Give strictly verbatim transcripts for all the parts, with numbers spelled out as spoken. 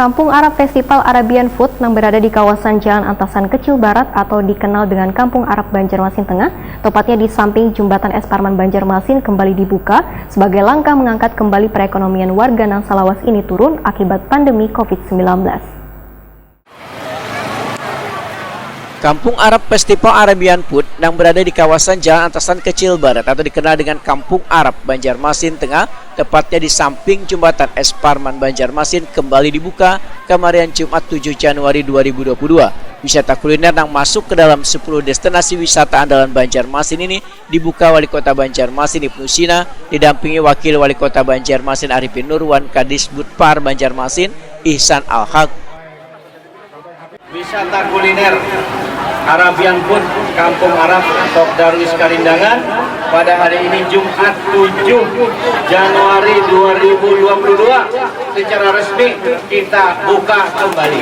Kampung Arab Festival Arabian Food nang berada di kawasan Jalan Antasan Kecil Barat atau dikenal dengan Kampung Arab Banjarmasin Tengah, tepatnya di samping Jembatan Es Parman Banjarmasin, kembali dibuka sebagai langkah mengangkat kembali perekonomian warga nang salawas ini turun akibat pandemi covid sembilan belas. Kampung Arab Festival Arabian Food nang berada di kawasan Jalan Antasan Kecil Barat atau dikenal dengan Kampung Arab Banjarmasin Tengah, tepatnya di samping Jembatan Es Parman Banjarmasin, kembali dibuka kamarian Jumat tujuh Januari dua ribu dua puluh dua. Wisata kuliner nang masuk ke dalam sepuluh destinasi wisata andalan Banjarmasin ini dibuka Wali Kota Banjarmasin Ibnu Sina didampingi Wakil Wali Kota Banjarmasin Arifin Nur wan Kadisbudpar Banjarmasin Ihsan Al-Haq. Wisata kuliner Arabian Food Kampung Arab Tok Darwis Karindangan pada hari ini Jumat tujuh Januari dua ribu dua puluh dua secara resmi kita buka kembali.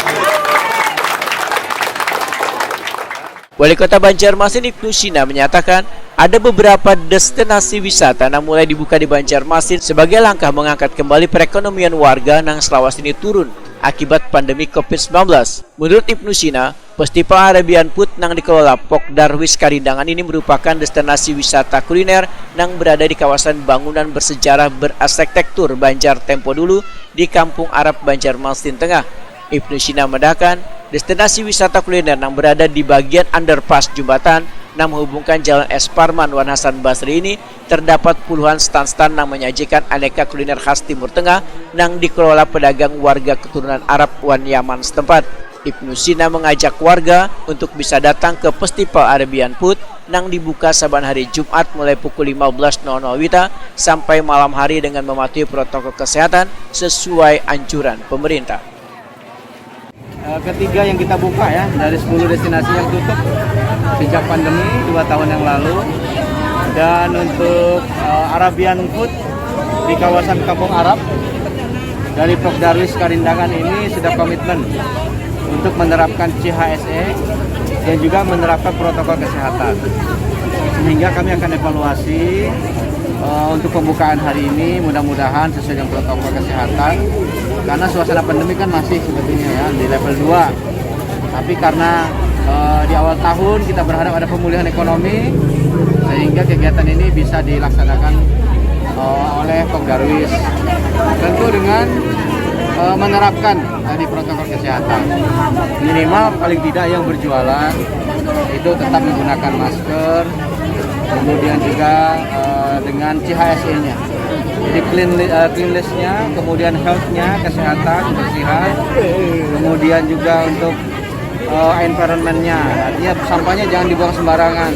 Wali Kota Banjarmasin Ibnu Sina menyatakan ada beberapa destinasi wisata yang mulai dibuka di Banjarmasin sebagai langkah mengangkat kembali perekonomian warga nang selawas ini turun akibat pandemi covid sembilan belas. Menurut Ibnu Sina, Festival Arabian Food nang dikelola Pok Darwis Karindangan ini merupakan destinasi wisata kuliner nang berada di kawasan bangunan bersejarah berarsitektur Banjar tempo dulu di Kampung Arab Banjarmasin Tengah. Ibnu Sina madahkan, destinasi wisata kuliner nang berada di bagian underpass jembatan nang menghubungkan Jalan Es Parman wan Hasan Basri ini terdapat puluhan stan-stan nang menyajikan aneka kuliner khas Timur Tengah nang dikelola pedagang warga keturunan Arab wan Yaman setempat. Ibnu Sina mengajak warga untuk bisa datang ke Festival Arabian Food nang dibuka saban hari Jumat mulai pukul lima belas nol nol wita sampai malam hari dengan mematuhi protokol kesehatan sesuai anjuran pemerintah. Eh, ketiga yang kita buka ya dari sepuluh destinasi yang tutup sejak pandemi dua tahun yang lalu. Dan untuk eh, Arabian Food di kawasan Kampung Arab dari Pok Darwis Karindangan ini sudah komitmen untuk menerapkan C H S E dan juga menerapkan protokol kesehatan. Sehingga kami akan evaluasi eh, untuk pembukaan hari ini, mudah-mudahan sesuai dengan protokol kesehatan. Karena suasana pandemi kan masih sebetulnya ya di level dua. Tapi karena eh, di awal tahun kita berharap ada pemulihan ekonomi sehingga kegiatan ini bisa dilaksanakan eh, oleh Pok Darwis. Tentu dengan eh, menerapkan tadi protokol kesehatan. Minimal paling tidak yang berjualan itu tetap menggunakan masker, kemudian juga eh, dengan C H S E-nya. Jadi clean, eh, cleanliness-nya, kemudian health-nya, kesehatan, kebersihan, kemudian juga untuk eh, environment-nya, artinya sampahnya jangan dibuang sembarangan.